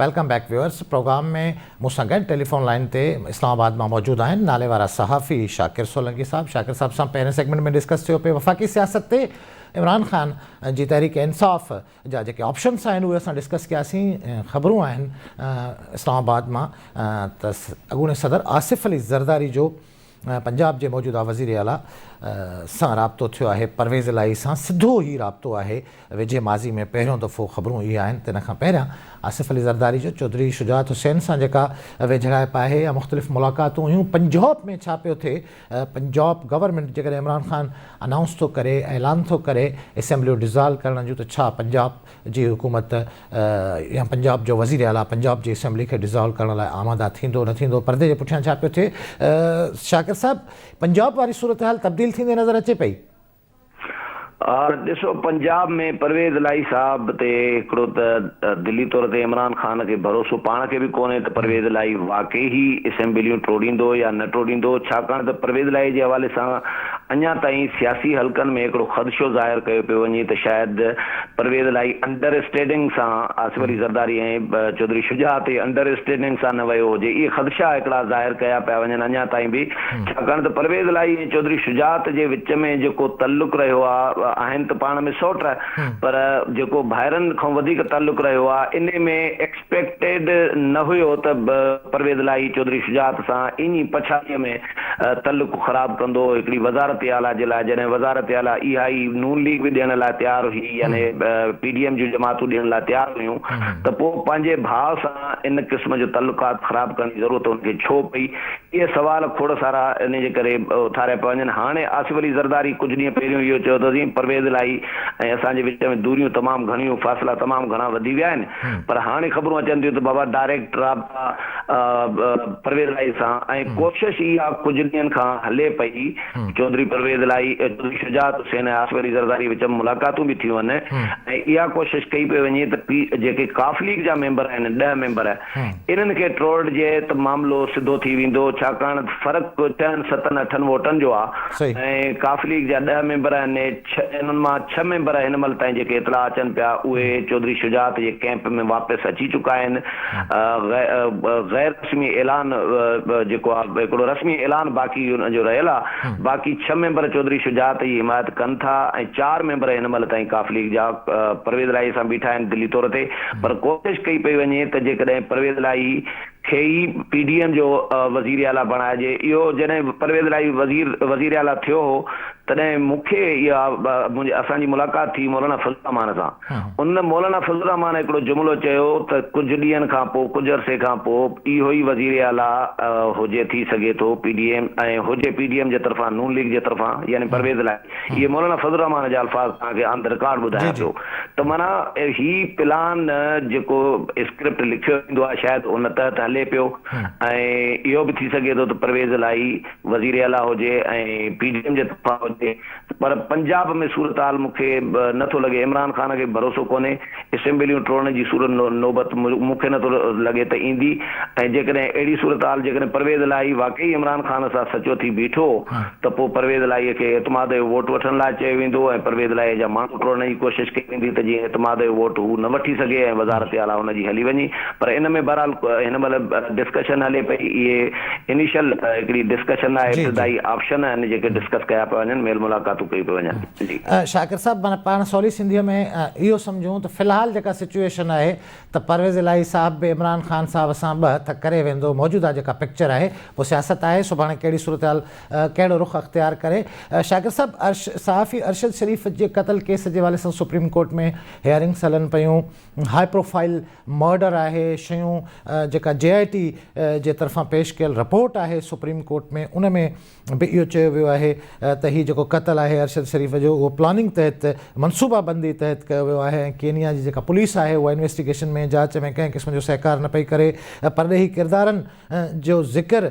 Welcome back viewers programme ۾ مون سان گڏ ٽيليفون لائين تي اسلام آباد مان موجود آهن نالي وارا صحافي شاڪر سولنگي صاحب. شاڪر صاحب سان پهرين سيگمينٽ ۾ ڊسڪس ٿيو پئي وفاقي سياست تي عمران خان جي تحريڪ انصاف جا جيڪي آپشنس آهن اهي اسان ڊسڪس ڪياسين. خبرون آهن اسلام آباد مان ته اڳوڻي صدر آصف علي زرداري جو پنجاب جي موجوده وزير اعليٰ سان رابطو ٿيو آهي، پرويز الاهي سان سڌو هي رابطو آهي، ويجهي ماضي ۾ پهريون دفعو خبرون اهي آهن، تنهن کان پهريان آصف علي زرداري جو چوڌري شجاعت حسين سان جيڪا ويجهڙائپ آهي يا مختلف ملاقاتون هيون، پنجاب ۾ ڇا پيو ٿئي، پنجاب گورنمينٽ جيڪڏهن عمران خان انائونس ٿو ڪري، اعلان ٿو ڪري اسيمبليون ڊزالو ڪرڻ جون ته ڇا پنجاب جي حڪومت يا پنجاب جو وزير اعليٰ پنجاب جي اسيمبلي کي ڊزالو ڪرڻ لاء آماده ٿيندو نه ٿيندو، پردي جي پٺيان ڇا پيو ٿئي؟ شاڪر صاحب پنجاب واري صورتحال تبديل ٿيندي نظر اچي پئي. ڏسو پنجاب ۾ پرويز الاهي صاحب تي هڪڙو ته دلي طور تي عمران خان کي ڀروسو پاڻ کي به ڪونهي ته پرويز الاهي واقعي هي اسيمبليون ٽوڙيندو يا نه ٽوڙيندو ڇاڪاڻ ته پرويز الاهي جي حوالي سان اڃا تائين سياسي حلقن ۾ هڪڙو خدشو ظاهر ڪيو پيو وڃي ته شايد پرويز الاهي انڊر اسٽينڊنگ سان آصف علي زرداري ۽ چوڌري شجاع تي انڊر اسٽينڊنگ سان نه ويو هجي اهي خدشا هڪڙا ظاهر ڪيا پيا وڃن اڃا تائين به ڇاڪاڻ ته پرويز الاهي ۽ چوڌري شجاعت جي وچ ۾ جيڪو تعلق رهيو آ آهن ته پاڻ ۾ سئوٽ پر جيڪو ڀائرن کان وڌيڪ تعلق رهيو آ انهي ۾ ايڪسپيڪٽيڊ نه هيو ته پرويز الاهي چوڌري شجاعت سان ايئن پڇاڙيء ۾ تعلق خراب ڪندو هڪڙي وزارت اعليٰ جي لاء جڏهن وزارت اعليٰ اها ئي نون ليگ به ڏيڻ لاء تيار هئي يعني پي ڊي ايم جون جماعتون ڏيڻ لاء تيار هيون ته پوء پنهنجي ڀاء سان ان قسم جو تعلقات خراب ڪرڻ جي ضرورت ان کي ڇو پئي اهي سوال کوڙ سارا ان جي ڪري اٿاريا پيا وڃن هاڻي آصف علي زرداري ڪجهه ڏينهن پهريون اهو چيو ته سين پرويز الاهي ۽ اسان جي وچ ۾ دوريون تمام گهڻيون فاصلا تمام گهڻا وڌي ويا آهن پر هاڻي خبرون اچن ٿيون ته بابا ڊائريڪٽ رابطا پرويز الاهي سان ۽ ڪوشش اها ڪجهه ڏينهن کان هلي پئي چوڌري پرويز الاهي چوڌري شجاعت حسين ۽ آصف علي زرداري وچ ۾ ملاقاتون به ٿيون آهن ۽ اها ڪوشش ڪئي پئي وڃي ته جيڪي قاف ليگ جا ميمبر آهن ڏهه ميمبر انهن کي ٽوڙجي ته معاملو سڌو ٿي ويندو ڇاڪاڻ ته فرق ڇهن ستن اٺن ووٽن جو آهي ۽ قاف ليگ جا ڏهه ميمبر آهن انهن مان ڇهه ميمبر هن مهل تائين جيڪي اطلاع اچن پيا اهي چوڌري شجاعت جي ڪئمپ ۾ واپس اچي چڪا آهن. غير رسمي اعلان جيڪو آهي هڪڙو رسمي اعلان باقي ان جو رهيل آهي. باقي ڇهه ميمبر چوڌري شجاعت جي حمايت ڪن ٿا ۽ چار ميمبر هن مهل تائين قاف ليگ جا پرويز الاهي سان بيٺا آهن دلي طور تي پر ڪوشش ڪئي پئي وڃي ته جيڪڏهن پرويز الاهي کي ئي پي ڊي ايم جو وزيراعليٰ بڻائجي. اهو جڏهن پرويز الاهي وزير وزيراعليٰ ٿيو هو تڏهن مون کي اها منهنجي اسان جي ملاقات ٿي مولانا فضل الرحمان سان. ان مولانا فضل الرحمان هڪڙو جملو چيو ته ڪجهه ڏينهن کان پوء ڪجهه عرصي کان پوء اهو ئي وزيراعليٰ هجي ٿي سگهي ٿو پي ڊي ايم ۽ هجي پي ڊي ايم جي طرفان نون ليگ جي طرفان يعني پرويز الاهي. اهي مولانا فضل الرحمان جا الفاظ توهان کي آن the record ٻڌايان پيو ته معنيٰ هي پلان جيڪو اسڪرپٽ لکيو ويندو آهي شايد ان تحت هلي پيو ۽ اهو به ٿي سگهي ٿو ته پرويز الاهي وزير اعليٰ هجي ۽ پي ڊي ايم جي طرفان هجي پر پنجاب ۾ صورتحال مون کي نه ٿو لڳي عمران خان کي ڀروسو ڪونهي اسيمبليون ٽوڙڻ جي صورت نوبت مون کي نه ٿو لڳي ته ايندي ۽ جيڪڏهن اهڙي صورتحال جيڪڏهن پرويز الاهي واقعي عمران خان سان سچو ٿي بيٺو ته پوء پرويز الاهي کي اعتماد جو ووٽ وٺڻ لاء چيو ويندو ۽ پرويز الاهي جا ماڻهو ٽوڙڻ جي ڪوشش ڪئي ويندي ته جيئن اعتماد جو ووٽ هو نه وٺي سگهي ۽ وزارت اعليٰ ان جي هلي وڃي پر ان ۾ بهرحال هن مهل ڊسڪشن هلي پئي اهي انيشل هڪڙي ڊسڪشن آهي ابتدائي آپشن آهن جيڪي ڊسڪس ڪيا پيا وڃن ميل ملاقاتون ڪيون پيون وڃن. جي. شاڪر صاحب معنيٰ پاڻ سولي سنڌيء ۾ اهو سمجهون ته في الحال جيڪا سچوئيشن آهي ته پرويز الاهي صاحب به عمران خان صاحب سان ٻه هٿ ڪري ويندو موجوده جيڪا پڪچر آهي پوء سياست آهي سڀاڻي ڪهڙي صورتحال ڪهڙو رخ اختيار ڪري شاڪر صاحب صحافي ارشد شريف جي قتل ڪيس جي حوالي سان سپريم ڪورٽ ۾ هيئرنگس هلن پيون هاء پروفائيل مرڊر آهي شيون جيڪا جي آء ٽي جي طرفان پيش ڪيل رپورٽ آهي سپريم ڪورٽ ۾ ان ۾ به اهو چيو ويو آهي ته هي جيڪو قتل آهي ارشد شريف جو اهو پلاننگ تحت منصوبه بندي تحت ڪيو ويو آهي ۽ ڪينيا جي جيڪا پوليس آهي اها انويسٽيگيشن ۾ جاچ ۾ ڪنهن قسم جو سهڪار نه پئي ڪري پرڏيهي ڪردارن جو ذڪر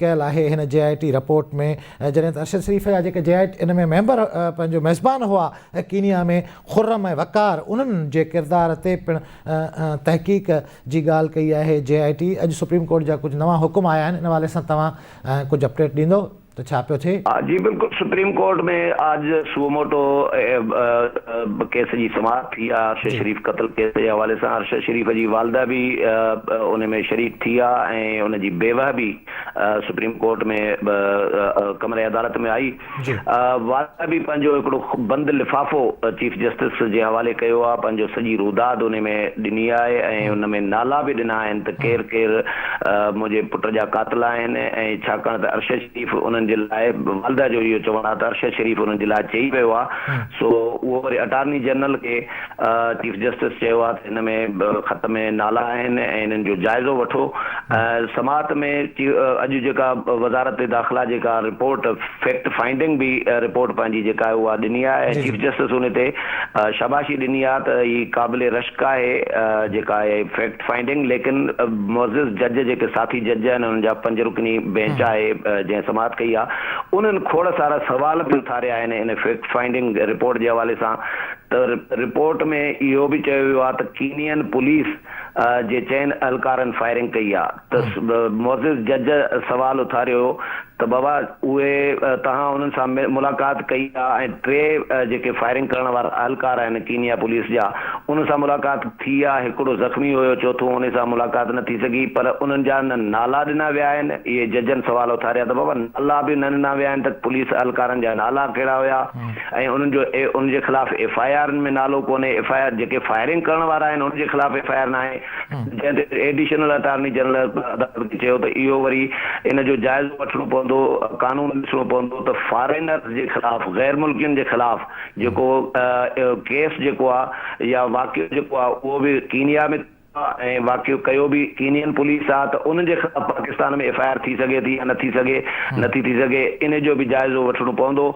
ڪيل آهي هن جي آء ٽي رپورٽ ۾ جڏهن ته ارشد شريف جا جيڪي جي آء ٽي ان ۾ ميمبر پنهنجو ميزبان هئا ڪينيا ۾ خرم ۽ وقار انهن جي ڪردار تي پڻ تحقيق جي ڳالهه ڪئي آهي جي آء ٽي اڄ سپريم ڪورٽ جا ڪجهه نوان حڪم آيا آهن ان حوالي سان توهان ڪجهه اپڊيٽ ڏيندو. ته ڇا پيو ٿئي؟ جي بلڪل سپريم ڪورٽ ۾ آج سوموٽو ڪيس جي سماعت ٿي آ ارشد شريف قتل ڪيس جي حوالي سان ارشد شريف جي والده به ان ۾ شريڪ ٿي آ ۽ ان جي بيوه به سپريم ڪورٽ ۾ ڪمري عدالت ۾ آئي والده به پنهنجو هڪڙو بند لفافو چيف جسٽس جي حوالي ڪيو آهي، پنهنجو سڄي روداد انهي ۾ ڏني آهي ۽ ان ۾ نالا به ڏنا آهن ته ڪير ڪير منهنجي پٽ جا قاتل آهن ۽ ڇاڪاڻ ته ارشد شريف انهن جي لاء والده جو اهو چوڻ آهي ته ارشد شريف انهن جي لاء چئي ويو آهي سو اهو وري اٽارني جنرل کي چيف جسٽس چيو آهي ته هن ۾ خط ۾ نالا آهن ۽ انهن جو جائزو وٺو. سماعت ۾ اڄ جيڪا وزارت داخلا جيڪا رپورٽ فيڪٽ فائنڊنگ به رپورٽ پنهنجي جيڪا آهي اها ڏني آهي ۽ چيف جسٽس ان تي شاباشي ڏني آهي ته هي قابل رشڪ آهي جيڪا آهي فيڪٽ فائنڊنگ ليڪن معزز جج جيڪي ساٿي جج آهن انهن جا پنج رڪني بينچ آهي جنهن سماعت ڪئي آهي انهن کوڙ سارا سوال به اٿاريا آهن ان فيڪٽ فائنڊنگ رپورٽ جي حوالي سان ته رپورٽ ۾ اهو به چيو ويو آهي ته ڪينين پوليس جي چئن اهلڪارن فائرنگ ڪئي آهي ته معزز جج سوال اٿاريو ته بابا اهي توهان انهن سان ملاقات ڪئي آهي ۽ ٽي جيڪي فائرنگ ڪرڻ وارا اهلڪار آهن ڪينيا پوليس جا انهن سان ملاقات ٿي آهي هڪڙو زخمي هيو چوٿون انهي سان ملاقات نه ٿي سگهي پر انهن جا نه نالا ڏنا ويا آهن اهي ججن سوال اٿاريا ته بابا نالا به نه ڏنا ويا آهن ته پوليس اهلڪارن جا نالا ڪهڙا هيا. ۽ انهن جو ان جي خلاف ايف I آرن ۾ نالو ڪونهي، ايف I R جيڪي فائرنگ ڪرڻ وارا آهن انهن جي خلاف ايف I R ناهي، جنهن تي ايڊيشنل اٽارني جنرل عدالت کي چيو ته اهو وري ان جو جائزو وٺڻو پوندو، قانون ڏسڻو پوندو ته فارينرز جي خلاف غير ملڪين جي خلاف جيڪو ڪيس جيڪو آهي يا واقعو جيڪو آهي اهو به ڪينيا ۾ ۽ واقعو ڪيو به ڪينين پوليس آ ته ان جي خلاف پاڪستان ۾ ايف I R ٿي سگهي ٿي يا نه ٿي سگهي نه ٿي ٿي سگهي ان جو به جائزو وٺڻو پوندو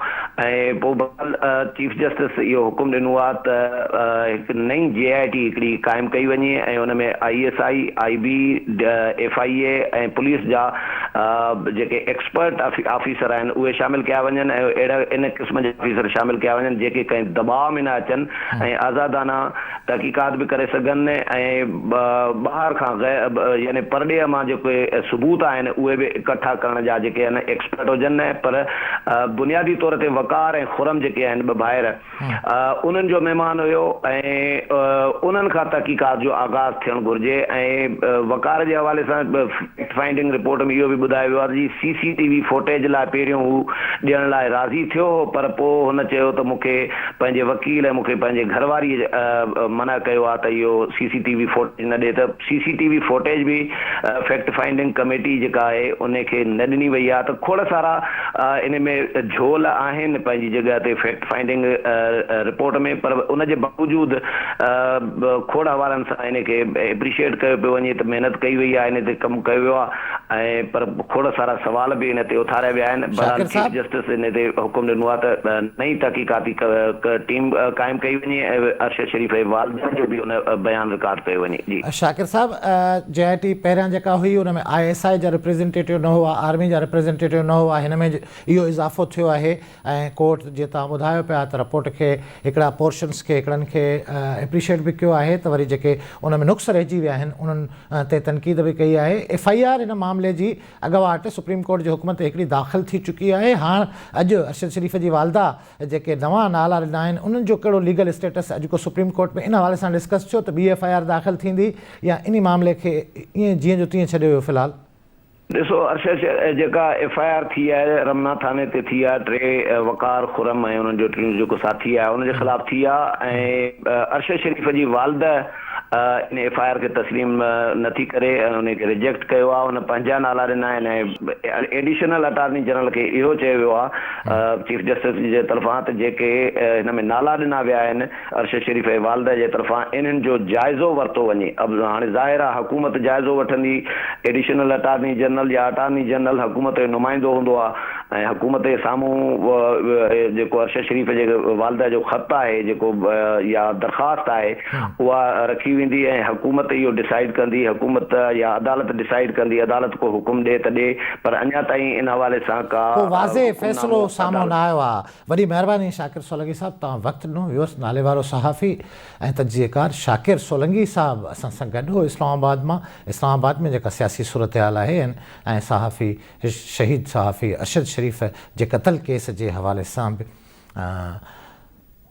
۽ پوء بهرحال چيف جسٽس اهو حڪم ڏنو آ ته هڪ نئين جي آء ٽي هڪڙي قائم ڪئي وڃي ۽ ان ۾ I S I, I B, F I A ۽ police جا جيڪي ايڪسپرٽ آفيسر آهن اهي شامل ڪيا وڃن ۽ اهڙا ان قسم جا آفيسر شامل ڪيا وڃن جيڪي ڪنهن دٻاء ۾ نه اچن ۽ آزادانه تحقيقات به ڪري سگهن ۽ ٻاهر کان يعني پرڏيهه مان جيڪي ثبوت آهن اهي به اڪٺا ڪرڻ جا جيڪي آهن ايڪسپرٽ هجن پر بنيادي طور تي وقار ۽ خرم جيڪي آهن ٻه ڀائر انهن جو مهمان هيو ۽ انهن کان تحقيقات جو آغاز ٿيڻ گهرجي ۽ وقار جي حوالي سان فيڪٽ فائنڊنگ رپورٽ ۾ اهو به ٻڌايو ويو آهي ته جي سي سي ٽي وي فوٽيج لاء پهريون هو ڏيڻ لاء راضي ٿيو هو پر پوء هن چيو ته مون کي پنهنجي وڪيل ۽ مون کي پنهنجي گهر واريء منع ڪيو آهي ته اهو سي سي ٽي وي فوٽيج نه ڏي ته سي سي ٽي وي فوٽيج به فيڪٽ فائنڊنگ ڪميٽي جيڪا آهي ان کي نه ڏني وئي آهي ته کوڙ سارا ان ۾ جهول آهن پنهنجي جڳهه تي فيڪٽ فائنڊنگ رپورٽ ۾ پر ان جي باوجود کوڙ حوالن سان ان کي اپريشيئيٽ ڪيو پيو وڃي ته محنت ڪئي وئي آهي ان تي ڪم ڪيو ويو آهي ۽ پر کوڙ سارا سوال به ان تي اٿاريا ويا آهن. بهرحال شاڪر چيف صاحب! جسٽس ان تي حڪم ڏنو آهي ته نئين تحقيقاتي ٽيم قائم ڪئي وڃي ۽ ارشد شريف جي والده جو به ان بيان رڪارڊ ڪيو وڃي. جي. شاڪر صاحب! جي آء ٽي پهريان جيڪا هئي ان ۾ I S I جا ريپريزينٽيٽو نه هئا، آرمي جا ريپريزينٽيٽو نه هئا، هن ۾ اهو اضافو ٿيو آهي ۽ ڪورٽ جيئن توهان ٻڌايو پيا ته رپورٽ کي هڪڙا پورشنس کي هڪڙن کي اپريشيئيٽ به ڪيو آهي ته وري جيڪي ان ۾ نقص رهجي ويا آهن انهن تي تنقيد به ڪئي آهي. ايف I R هن معاملي جي اڳواٽ سپريم ڪورٽ جي حڪم تي هڪڙي داخل ٿي چڪي آهي هاڻ اڄ ارشد شريف جي والده جيڪي نوان نالا ڏنا آهن انهن جو ڪهڙو ليگل اسٽيٽس اڄ ڪو سپريم ڪورٽ ۾ ان حوالي سان ڊسڪس ٿيو ته ٻي ايف I R داخل ٿيندي يا انهي معاملي کي ائين جيئن جو تيئن ڇڏيو ويو في الحال. ڏسو ارشد جيڪا ايف I R ٿي آهي رمنا ٿاڻي تي ٿي آهي ٽي وقار خرم ۽ انهن جو ٽيون جيڪو ساٿي آهي ان جي خلاف ٿي آهي ۽ ارشد شريف جي والده ان ايف I R کي تسليم نه ٿي ڪري ۽ ان کي ريجيڪٽ ڪيو آهي ان پنهنجا نالا ڏنا آهن ۽ ايڊيشنل اٽارني جنرل کي اهو چيو ويو آهي چيف جسٽس جي طرفان ته جيڪي هن ۾ نالا ڏنا ويا آهن ارشد شريف ۽ والده جي طرفان انهن جو جائزو ورتو وڃي. اب هاڻي ظاهر آ حڪومت جائزو وٺندي، ايڊيشنل اٽارني جنرل يا اٽارني جنرل حڪومت جو نمائندو هوندو آ ۽ حڪومت جي سامهون جيڪو ارشد شريف جي والده جو خط آهي جيڪو يا درخواست آهي اها رکي ويندي ۽ حڪومت اهو ڊسائيڊ ڪندي حڪومت يا عدالت ڊسائيڊ ڪندي عدالت ڪو حڪم ڏي ته ڏي پر اڃا تائين ان حوالي سان ڪا ڪو واضح حڪم فيصلو نامو سامهون عدالت نه آيو آ. وڏي مهرباني شاڪر سولنگي صاحب توهان وقت ڏنو ويورس ناليوارو صحافي ۽ تجزيي ڪار شاڪر سولنگي صاحب اسان سان گڏ هو اسلام آباد مان اسلام آباد ۾ جيڪا سياسي صورتحال آهي ۽ صحافي شهيد صحافي ارشد شريف. شريف جي قتل ڪيس جي حوالي سان به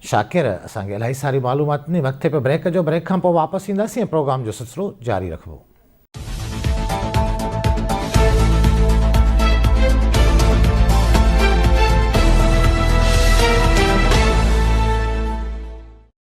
شاڪر اسان کي الاهي ساري معلومات ڏني. وقت ٿئي پيو بريڪ جو، بريڪ کان پوء واپس اينداسين ۽ پروگرام جو سلسلو جاري رکبو.